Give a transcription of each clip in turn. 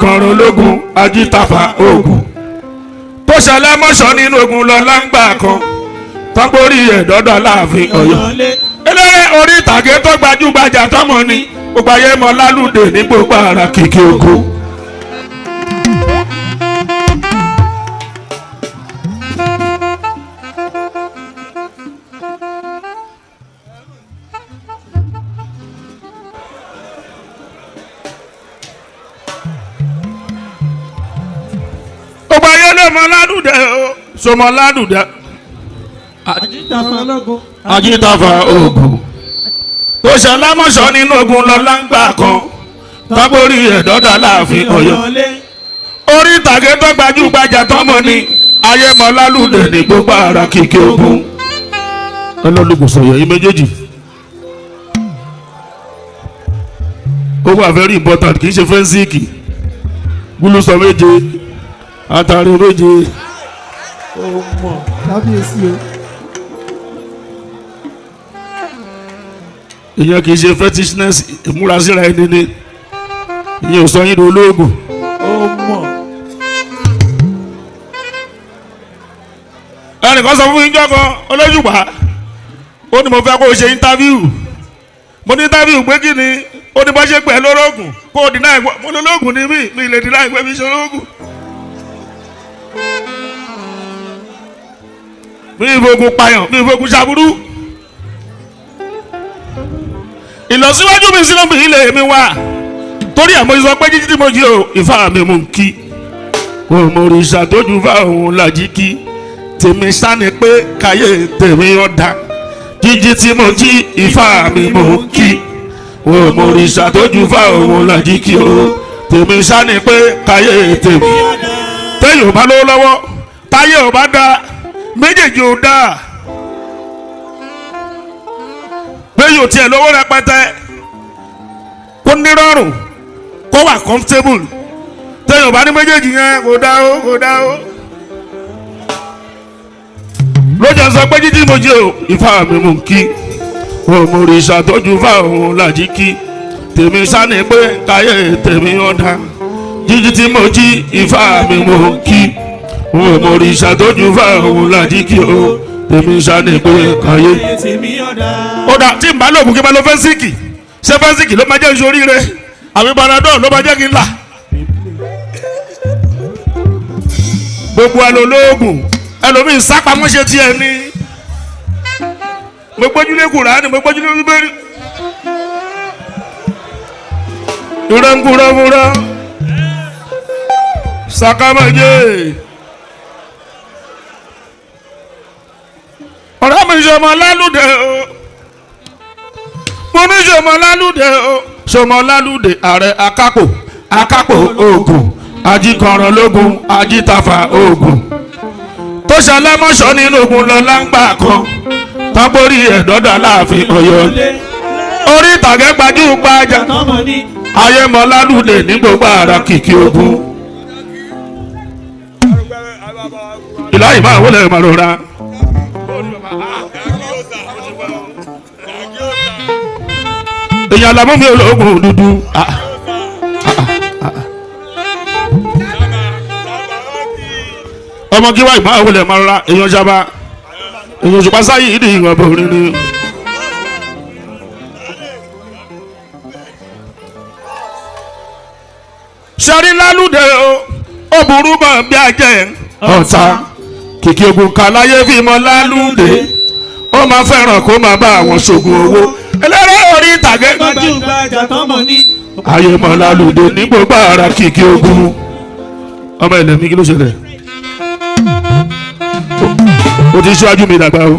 Kọ̀rọ̀lógún Ajítafa oògùn tó ṣẹlẹ̀ mọ́ṣọ́ nínú ogun lọ láǹgbà kan tọ́gbórí ẹ̀dọ́dọ̀ láàfin Ọ̀yọ́. Eléré orí ìtàgé tó gbajúgbajà tọmọ ni gbogbo ayé mọ Lálùdé ní gbogbo ara kìkì ogun. Gbogbo ayé ló mọ Lálùdé o sọmọ Lálùdé. Ajítafa oògùn tó ṣe lámọ̀ṣọ́ nínú ogun lọ láǹgbà kan tábórí ẹ̀dọ́dà láàfin Ọ̀yọ́. Orí ìtàgé tó gbajúgbajà tọmọ ni ayé mọ Lálùdé ní gbogbo ara kìkì ogun. Ọlọ́lùkù sọ̀yọ̀ yìí méjèèjì ó wà very important, kì í ṣe fẹ́ńsìkì gúlùsọ méje àtàrí méje. Ó mọ̀ kábíyèsí o. Ìyẹn kì í ṣe fetishness, ìmúrasíra ẹni ni, ìyẹn ò sọ yín di olóògùn. Ó mọ̀. Ẹnìkan sọ fún mi jọ́ kan olójúgbà, ó ní mo fẹ́ kó o ṣe interview. Mo ní interview pé kí ni? Ó ní bá ṣe pẹ̀ lọ́rọ́gùn kó o deny ìwọ. Mo ní olóògùn ni mí, mi lè deny ìwé mi ṣe olóògùn. Mi ìfògùn payàn, mi ìfògùn ṣàbúrú. Ìlọsíwájú mi sínú mi ilé mi wá torí àmọ́ sọ pé jíjí tí mo jí o ìfá mi mú kí òmòrìṣà tójú fá òun làjí kí tèmi sáni pé káyé tèmi ọ̀dà. Jíjí tí mo jí ìfá mi mú kí òmòrìṣà tójú fá òun làjí kí o tèmi sáni pé káyé tèmi. Téyìn ò bá lówó lọ́wọ́, táyé ò bá dáa, méjèèjì ò dáa. Bẹ́ẹ̀ yóò tiẹ̀ lówó rẹpẹtẹ kó nírọ̀rùn kó wà comfortable, tẹ́yìn ò bá ní méjèèjì yẹn kò dá o, kò dá o. Lójà sọ pé jíjí mo jí o ìfá mi mú kí òmòrìṣà tójú fá òun làjí kí tèmi sáni pé káyé tèmi ọ̀dà. Jíjí tí mo jí ìfá mi mú kí òmòrìṣà tójú fá òun làjí kí o tèmi sáni pé káyé tèmi ọ̀dà. Ó dà tí n bá lóògùn kí n bá lọ fẹ́ńsìkì, ṣé fẹ́ńsìkì ló máa jẹ́ ìṣoríire àbí panadol ló máa jẹ́ kí n là? Gbogbo ẹ ló lóògùn, ẹlòmíín sápamọ́ ṣe tiẹ̀ ní. Mo gbójúlé Kùránì, mo gbójúlé Bíbélì. Ìrẹ́nkúrẹ́kúrẹ́ sàkámẹ́jẹ́. Ọ̀rẹ́ mi ṣọmọ Lálùdé o, mo ní ṣọmọ Lálùdé o, ṣọmọ Lálùdé ààrẹ akápò akápò oògùn ajíkọ̀rọ̀lógún Ajítafa oògùn tó ṣẹlẹ́mọ̀ṣọ́ nínú ogun lọ láǹgbà kan tábórí ẹ̀dọ́dọ̀ láàfin Ọ̀yọ́. Orí ìtàgé gbajúgbajà Tọmọ ní ayé mọ Lálùdé ní gbogbo ara kìkì ogun. Ìlà ìmọ̀ àwọn olè máa rọra. Èèyàn làmú mi ológun dúdú. Ọmọ kí wá ìmọ̀ àwọn olè máa rọra. Èèyàn sábà èèyàn ṣùpá sáyé ìdí ìwọ̀n bòrin ni. Sẹ́rí Lálùdé o, ó burú mọ̀ bí ajẹ́ ọ̀tá kìkì ogun kan láyé fi mọ Lálùdé, ó máa fẹ́ràn kó máa bá àwọn ṣògùn owó. Eléré orí ìtàgé gbajúgbajà tọmọ ní. ayé mọ Lálùdé ní gbogbo ara kìkì ogun. Ọmọ ilẹ̀ mi, kí ló ṣẹlẹ̀? O ti ṣíwájú mi dàgbà o.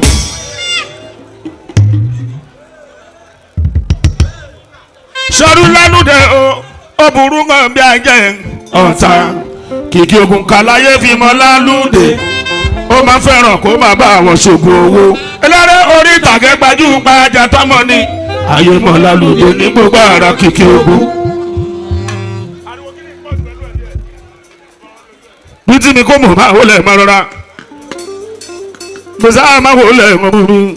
Sẹ́rí Lálùdé o, ó burú mọ̀ bí ajẹ́ ọ̀tá kìkì ogun kan láyé fi mọ Lálùdé, ó máa fẹ́ràn kó máa bá àwọn ṣògùn owó. Eléré orí ìtàgé gbajúgbajà tọmọ ni ayé mọ Lálùdé ní gbogbo ara kìkì ogun. Bí tí mi kò mọ̀ máa wọlé máa rọra gbèsè máa wọlé mọ́ mi.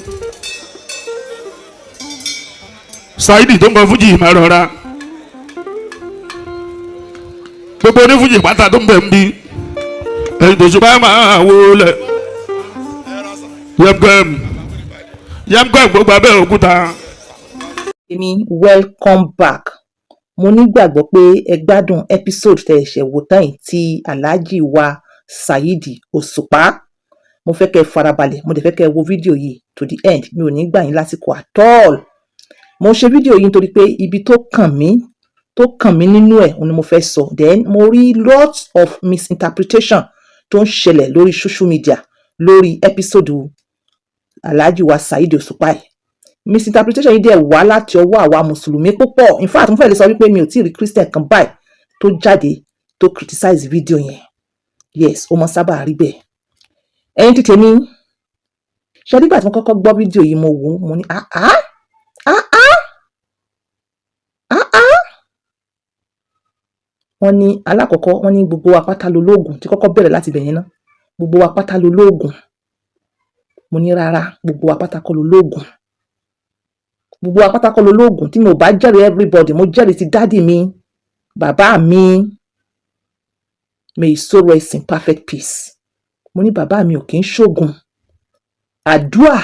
Saidi tó ń bọ fújì máa rọra. Gbogbo onífújì pátá tó ń bẹ̀ ń bí ẹ̀yìn tó ṣùgbọ́n máa wó lẹ̀ yẹmkẹ́m yẹmkẹ́m gbogbo Abẹ́òkúta. Èmi, welcome back. Mo nígbàgbọ́ pé ẹ gbádùn episode tẹ́ ẹ ṣẹ̀ wò tán yìí ti Alhaji wa Saheed Òṣùpá. Mo fẹ́ kẹ́ ẹ farabalẹ̀, mo dẹ̀ fẹ́ kẹ́ ẹ wo fídíò yìí to the end. Mi ò ní gbà yín lásìkò at all. Mo ṣe fídíò yìí nítorí pé ibi tó kàn mí nínú ẹ̀ òun ni mo fẹ́ sọ. Then mo rí lots of misinterpretation tó ń ṣẹlẹ̀ lórí social media lórí episode Alhaji wa Saheed Òṣùpá yìí. Misinterpretation yìí dẹ̀ wá láti ọwọ́ àwa mùsùlùmí púpọ̀. In fact, mo fẹ́ lè sọ wípé mi ò tí ì rí Christian kan báyìí tó jáde tó criticize fídíò yẹn. Yes, ó mọ sábà rí bẹ́ẹ̀. Ẹ̀yin tí tèmi ṣe, nígbà tí mo kọ́kọ́ gbọ́ fídíò yìí, mo wò ó, mo ní, "Ah ah, ah ah, ah ah." Wọ́n ní alákọ̀ọ́kọ́, wọ́n ní gbogbo wa pátá lo lóògùn tí kọ́kọ́ bẹ̀rẹ̀ láti bẹ̀yẹn ná. Gbogbo wa pátá lo lóògùn. Mo ní rárá, gbogbo wa pátá kọ́ lo lóògùn. Gbogbo wa pátá kọ́ lo lóògùn. Tí mo bá jẹ́rìí everybody, mo jẹ́rìí ti daddy mi, bàbá mi, may his soul rest in perfect peace. Mo ní bàbá mi ò kì í ṣoògùn. Àdúà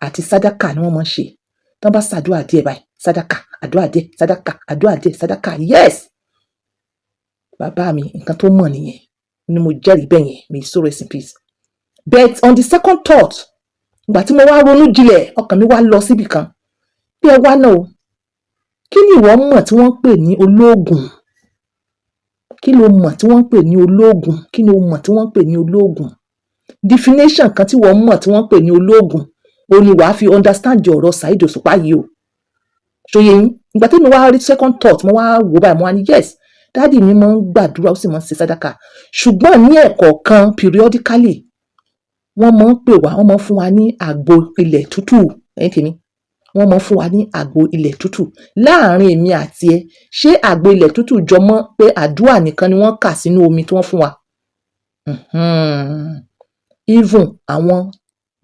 àti sádàkà ni wọ́n máa ń ṣe. Tí wọ́n bá ṣàdúà díẹ̀ báyìí, sádàkà, àdúà díẹ̀, sádàkà, àdúà díẹ̀, sádàkà. Yes, bàbá mi, nǹkan tó mọ̀ nìyẹn ni mo jẹ́rìí bẹ́ẹ̀ yẹn. May his soul rest in peace. But on the second thought, ìgbà tí mo wá ronú jinlẹ̀, ọkàn mi wá lọ síbì kan pé ẹ wá náà o, kí ni ìwọ mọ̀ tí wọ́n ń pè ní olóògùn? Kí ló mọ̀ tí wọ́n ń pè ní olóògùn? Kí ni o mọ̀ tí wọ́n ń pè ní olóògùn? Definition kan tí wọ́n mọ̀ tí wọ́n ń pè ní olóògùn, o ní wàá fi understand ọ̀rọ̀ Saheed Òṣùpá yìí o. Ṣó yé yín? Ìgbà tí mo wá rí second thought, mo wá wò báyìí, mo wá ní yes, daddy mi máa ń gbàdúrà, ó sì máa ń ṣe sàdákà, ṣùgbọ́n ní ẹ̀kọ̀ọ̀kan, periodically, wọ́n máa ń pè wá, wọ́n máa ń fún wa ní àgbo ilẹ̀ tútù. Ẹ̀yin tèmi, wọ́n máa ń fún wa ní àgbo ilẹ̀ tútù. Láàárín èmi àti ẹ, ṣé àgbo ilẹ̀ tútù jọ mọ́ pé àdúrà nìkan ni wọ́n kà sínú omi tí wọ́n fún wa? Even àwọn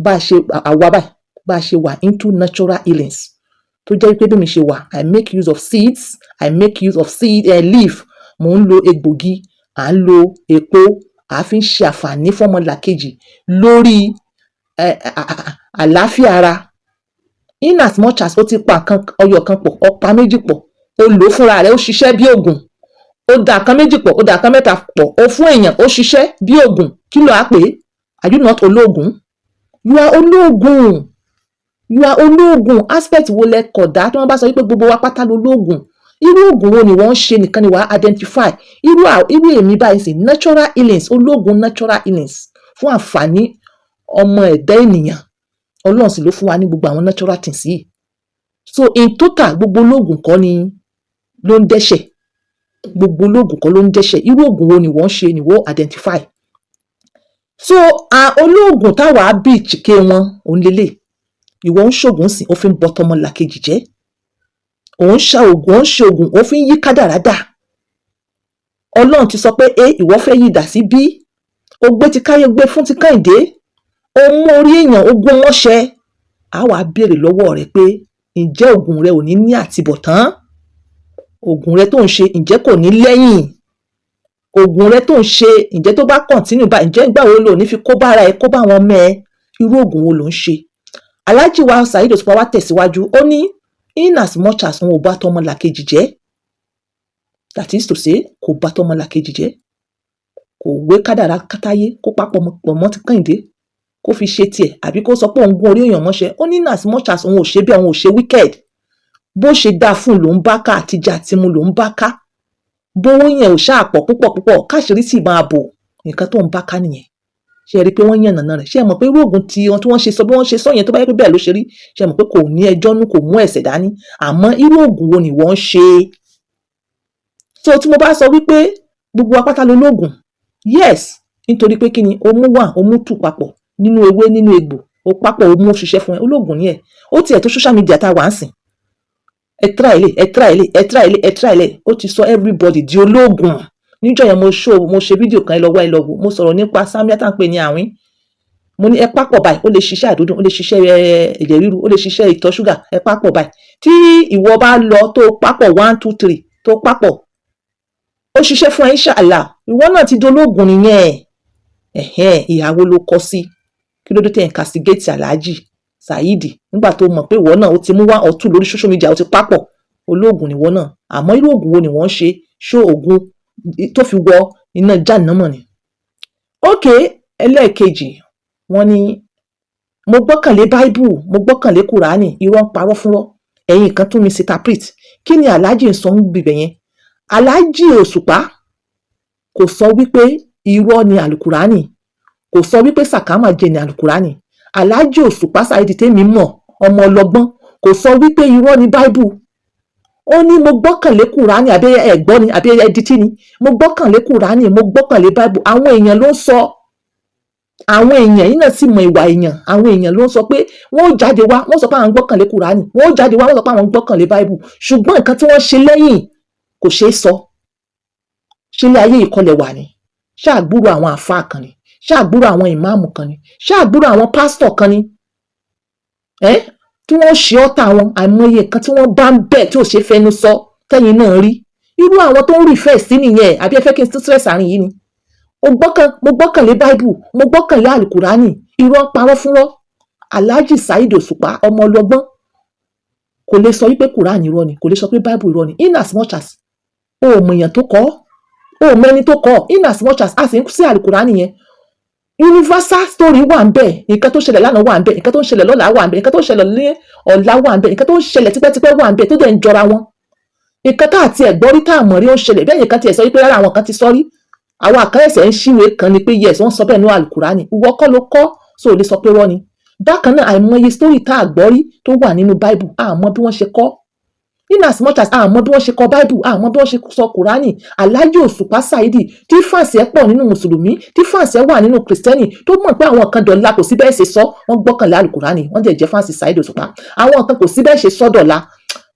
bá a ṣe àwa báyìí, bá a ṣe wà into natural healings, tó jẹ́ pé bí mi ṣe wà, I make use of seeds, I make use of seed leaf, mò ń lo egbògi, à ń lo èpo, à fi ń ṣe àǹfààní fọ́mọlàkejì lórí àlàáfíà ara. In as much as ó ti pa nǹkan ọyọ kan pọ̀, ó pa méjì pọ̀, ó lò ó fúnra rẹ̀, ó ṣiṣẹ́ bí òògùn. Ó da nǹkan méjì pọ̀, ó da nǹkan mẹ́ta pọ̀, ó fún èèyàn, ó ṣiṣẹ́ bí òògùn. Kí ló á pè é? Are you not olóògùn? You are olóògùn, you are olóògùn. Aspect wo lẹ kọ̀dá tí wọ́n bá sọ wípé gbogbo wa pátá lolóògùn? Irú oògùn wo ni wọ́n ń ṣe nìkan ni wàá identify. Irú èmi báyìí sí, natural healings, olóògùn natural healings fún àǹfààní ọmọ ẹ̀dá ènìyàn. Ọlọ́run sì ló fún wa ní gbogbo àwọn natural things yìí. So in total, gbogbo olóògùn kọ́ ni ló ń dẹ́ṣẹ̀. Gbogbo olóògùn kọ́ ló ń dẹ́ṣẹ̀. Irú oògùn wo ni wọ́n ń ṣe ni wọ́n identify. So olóògùn táwa bí ìchìké wọn òun lélẹ̀. Ìwọ ń ṣoògùn sìn, ó fi ń bọ tọmọlàkejì jẹ́. Òun ṣa oògùn, òun ṣe oògùn, ó fi ń yí kádàrá dà. Ọlọ́run ti sọ pé a, ìwọ fẹ́ yí dà sí b, ó gbé ti káyé, gbé fún ti Kẹ́hìndé, ó mú orí èèyàn, ó gún mọ́ṣẹ́. Á wàá béèrè lọ́wọ́ rẹ̀ pé ǹjẹ́ oògùn rẹ ò ní ní àtibọ̀tán? Oògùn rẹ tó ń ṣe, ǹjẹ́ kò ní lẹ́yìn? Oògùn rẹ tó ń ṣe, ǹjẹ́ tó bá continue báyìí, ǹjẹ́ ìgbà wo lò ní fi kó bára ẹ, kó bá àwọn ọmọ ẹ? Irú oògùn wo ló ń ṣe? Alhaji wa Saheed Òṣùpá wá tẹ̀síwájú. Ó ní in as much as wọn ò bá tọmọlàkejì jẹ́, that is to say, kò bá tọmọlàkejì jẹ́, kò gbé kádàrá kátáyé kó papọ̀ pọ̀ mọ́ ti Kẹ́hìndé kó fi ṣe tiẹ̀, àbí kó sọ pé òun gún orí èèyàn mọ́ṣẹ́. Ó ní in as much as òun ò ṣe bí òun ò ṣe wicked, bó ṣe dáa fún lòún bá ká, àtijọ́ àtimu lòún bá ká, bówó yẹn ò ṣáà pọ̀ púpọ̀ púpọ̀, káṣírí sì máa bò, nǹkan tó ń bá ká nìyẹn. Ṣe rí i pé wọ́n yànnàná rẹ̀? Ṣé ẹ mọ̀ pé irú oògùn tí wọ́n tí wọ́n ṣe sọ, bí wọ́n ṣe sọ yẹn, tó bá yẹ pé bẹ́ẹ̀ ló ṣe rí, ṣé ẹ mọ̀ pé kò ní ẹjọ́ nú, kò mú ẹ̀ṣẹ̀ dání? Àmọ́ irú oògùn wo ni wọ́n ń ṣe? So tí mo bá sọ wípé gbogbo wa pátá ló lóògùn, yes, nítorí pé kí ni o mú one, o mú two papọ̀ nínú ewé, nínú egbò, o papọ̀, o mú ṣiṣẹ́ fún ẹ, olóògùn ni ẹ. Ó tiẹ̀ tó social media tá a wà ń sìn, ẹ try ilé, ẹ try ilé, ẹ try ilé, ẹ try ilé, ó ti sọ everybody di olóògùn. Níjọ́ yẹn, mo show, mo ṣe fídíò kan, ẹ lọ wá, ẹ lọ wò. Mo sọ̀rọ̀ nípa samia tá à ń pè ní àwín. Mo ní ẹ papọ̀ báyìí, ó lè ṣiṣẹ́ àdúdùn, ó lè ṣiṣẹ́ ẹ̀jẹ̀ ríru, ó lè ṣiṣẹ́ ìtọ̀ ṣúgà. Ẹ papọ̀ báyìí, tí ìwọ bá lọ tó papọ̀ one two three tó papọ̀. Ó ṣiṣẹ́ fún ẹ, inshallah, ìwọ náà ti dolóògùn nìyẹn. Ẹ̀hẹ́n, ìyàwó ló kọ sí. Kí ló dé tẹ̀ ń castigate Alhaji Saheed nígbà tó mọ̀ pé ìwọ náà ó ti mú wá ọtún lórí social media, ó ti papọ̀ olóògùn nìwọ náà? Àmọ́ irú oògùn wo ni wọ́n ń ṣe? Ṣó oògùn tó fi wọ iná jàǹnàmọ̀ ni? Ok, ẹlẹ́ẹ̀kejì, wọ́n ní mo gbọ́kànlé Bible, mo gbọ́kànlé Kùránì, irọ́ ń parọ́ fúnrọ́. Ẹ̀yin kan tún misinterpret. Kí ni Alhaji ń sọ ń bibẹ̀ yẹn? Alhaji Òṣùpá kò sọ wípé irọ́ ni Àlùkùránì, kò sọ wípé sàkámà jẹ ní Àlùkùránì. Alhaji Òṣùpá Saheed tèmi mọ̀, ọmọ ọlọ́gbọ́n, kò sọ wípé irọ́ ni Bible. Ó ní mo gbọ́kànlé Kùránì, àbí ẹ̀gbọ́n ni, àbí ẹdítí ni? Mo gbọ́kànlé Kùránì, mo gbọ́kànlé Bible. Àwọn èèyàn ló ń sọ, àwọn èèyàn yìí náà sì mọ ìwà èèyàn. Àwọn èèyàn ló ń sọ pé wọ́n ó jáde wá, wọ́n sọ pé àwọn gbọ́kànlé Kùránì, wọ́n ó jáde wá, wọ́n sọ pé àwọn gbọ́kànlé Bible, ṣùgbọ́n nǹkan tí wọ́n ṣe lẹ́yìn kò ṣeé sọ. Ṣé ilé ayé ìkọlẹ̀ wà ní? Ṣáàgbúrò àwọn àfáà kan ni? Ṣáàgbúrò àwọn ìmáàmù kan ni? Ṣáàgbúrò àwọn pásítọ̀ kan ni ẹ́ tí wọ́n ṣe ọ́tà wọn? Àìmọye nǹkan tí wọ́n bá ń bẹ̀ tí ò ṣe fẹnu sọ tẹ́yìn náà rí. Irú àwọn tó ń refer sí nìyẹn. Àbí ẹ fẹ́ kí n tún stress àárín yìí ni? Mo gbọ́kànlé Bible, mo gbọ́kànlé Alukurani, irọ́ ń parọ́ fúnrọ́. Alhaji Saheed Òṣùpá, ọmọ ọlọ́gbọ́n, kò lè sọ wípé Quran irọ́ ni, kò lè sọ pé Bible irọ́ ni, in as much as o ò mọ èèyàn tó kọ, o ò mẹni tó kọ. In as much as a sì ń sí Alukurani yẹn, universal story wà ń bẹ̀. Nǹkan tó ṣẹlẹ̀ lánàá wà ń bẹ̀, nǹkan tó ń ṣẹlẹ̀ lọ́la wà ń bẹ̀, nǹkan tó ń ṣẹlẹ̀ ní ọ̀la wà ń bẹ̀, nǹkan tó ń ṣẹlẹ̀ tipẹ́tipẹ́ wà ń bẹ̀, tó dẹ̀ ń jọra wọn. Nǹkan tá àti ẹ̀gbọ́n rí, tá àmọ̀ rí, ó ń ṣẹlẹ̀ bẹ́ẹ̀. Nǹkan tiẹ̀ sọ wípé rárá, àwọn kan ti sọ rí, àwọn àkàrẹ̀sẹ̀ ń ṣíwèé kan ni pé yes, wọ́n sọ bẹ́ẹ̀ ní Alukurani. Ìwọ kọ́ ló kọ́, so ò lè sọ pé rọ́ ni. Bákan náà, àìmọye story tá a gbọ́ rí tó wà nínú Bible, àmọ́ bí wọ́n ṣe kọ́. In as much as àmọ́ bí wọ́n ṣe kọ Bible, àmọ́ bí wọ́n ṣe sọ Kùránì, Alhaji Òṣùpá Saheed, tí fans ẹ̀ pọ̀ nínú Mùsùlùmí, tí fans ẹ̀ wà nínú Kìrìsìtẹ́nì, tó mọ̀ pé àwọn kan dọ̀la kò sí bẹ́ẹ̀ ṣe sọ, wọ́n gbọ́kànlé Àlùkùránì, wọ́n dẹ̀ jẹ́ fans Saheed Òṣùpá. Àwọn kan kò sí bẹ́ẹ̀ ṣe sọ dọ̀la,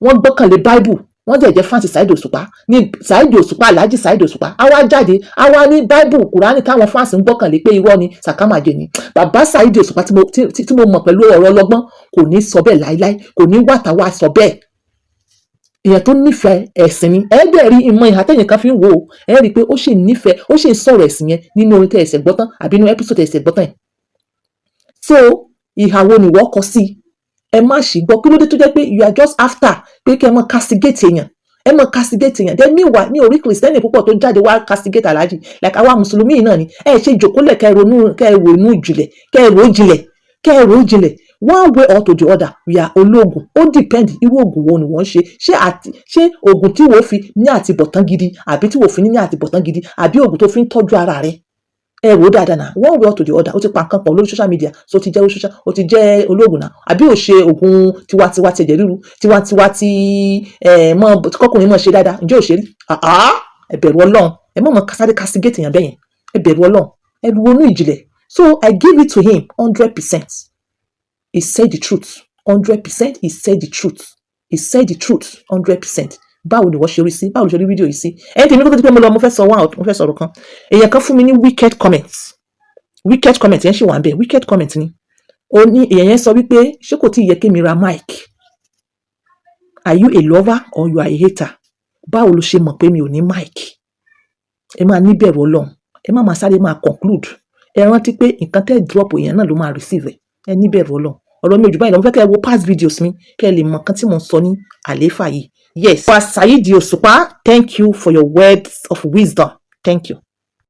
wọ́n gbọ́kànlé Bible, wọ́n dẹ̀ jẹ́ fans Saheed Òṣùpá. Ní Saheed Òṣùpá, Alhaji Saheed Òṣùpá, àwa jáde, àwa ní Bible, Kùránì táwọn fans ń gbọ́kànlé pé irọ́ ni, sàkámàjẹ ni. Bàbá Saheed Òṣùpá tí mo mọ̀ pẹ̀lú ọ̀rọ̀ ọlọ́gbọ́n kò ní sọ bẹ́ẹ̀ láíláí, kò ní wàtàwà sọ bẹ́ẹ̀. Èèyàn tó nífẹ̀ẹ́ ẹ̀sìn ni. Ẹ dẹ̀ rí ìmọ̀ ìhà tẹ̀yìn kan fi ń wò ó, ẹ rí i pé ó sì nífẹ̀ẹ́, ó sì ń sọ̀rọ̀ ẹ̀sìn yẹn nínú orin tẹ̀ ẹ̀sẹ̀ gbọ́tán àbí nínú episode ẹ̀sẹ̀ gbọ́tán yẹn. So ìhà wo ni wọ́n kọ sí? Ẹ má ṣì gbọ́. Kí ló dé tó jẹ́ pé you are just after pé kí ẹ mọ castigate èèyàn, ẹ mọ castigate èèyàn? Then meanwhile, mi ò rí Kìrìsìtẹ́nì púpọ̀ tó jáde wá castigate Alhaji like àwa Mùsùlùmí náà ni. Ẹ ṣe jòkólẹ̀, kẹ́ ẹ ronú, kẹ́ ẹ ronú jìnlẹ̀, kẹ́ ẹ rò jinlẹ̀, kẹ́ ẹ rò jinlẹ̀. One way or to the other, we are ológun. Ó depend irú oògùn wo ni wọ́n ń ṣe. Ṣé àti ṣé oògùn tí wọ́n fi ní àtibọ̀tán gidi, àbí tí wọ́n fi ní àtibọ̀tán gidi, àbí oògùn tó fi ń tọ́jú ara rẹ̀? Ẹ wò ó dáadáa náà. One way or to the other, ó ti pa nǹkan pọ̀ lórí social media, so ti jẹ́ social, ó ti jẹ́ olóògùn náà. Àbí ò ṣe oògùn tiwantiwa ti ẹ̀jẹ̀ ríru, tiwantiwa ti ẹ̀ mọ́ kọkùnrin mọ́ ṣe dáadáa? Ǹjẹ́ ò ṣe rí? Ẹ bẹ̀rù Ọlọ́run. Ẹ mọ̀ mọ́ kásáré castigate èèyàn bẹ́yẹn. Ẹ bẹ̀rù Ọlọ́run, ẹ ronú ìjìnlẹ̀. So I give it to him 100%. He said the truth 100%. He said the truth, he said the truth 100%. Báwo ni wọ́n ṣe rí sí? Báwo ló ṣe rí fídíò yìí sí? Ẹni tèmi, kó tó di pé mo lọ, mo fẹ́ sọ one, mo fẹ́ sọ̀rọ̀ kan. Èèyàn kan fún mi ní wicked comment. Wicked comment yẹn ṣì wà ń bẹ̀. Wicked comment ni ó ní. Èèyàn yẹn sọ wípé ṣé kò tí ì yẹ kí mi ra mic? Are you a lover or you are a hater? Báwo ló ṣe mọ̀ pé mi ò ní mic? Ẹ máa níbẹ̀rù Ọlọ́run. Ẹ má máa sáré máa conclude. Ẹ rántí pé nǹkan tẹ́ drop, èèyàn náà ló máa receive ẹ. Ẹ níbẹ̀rù Ọlọ́run. Ọ̀rọ̀ mi ò jù báyìí lọ. Mo fẹ́ kẹ́ ẹ wo past videos mi, kẹ́ ẹ lè mọ nǹkan tí mò ń sọ ní àlééfà yìí. Yes. Saheed Òṣùpá, thank you for your words of wisdom. Thank you.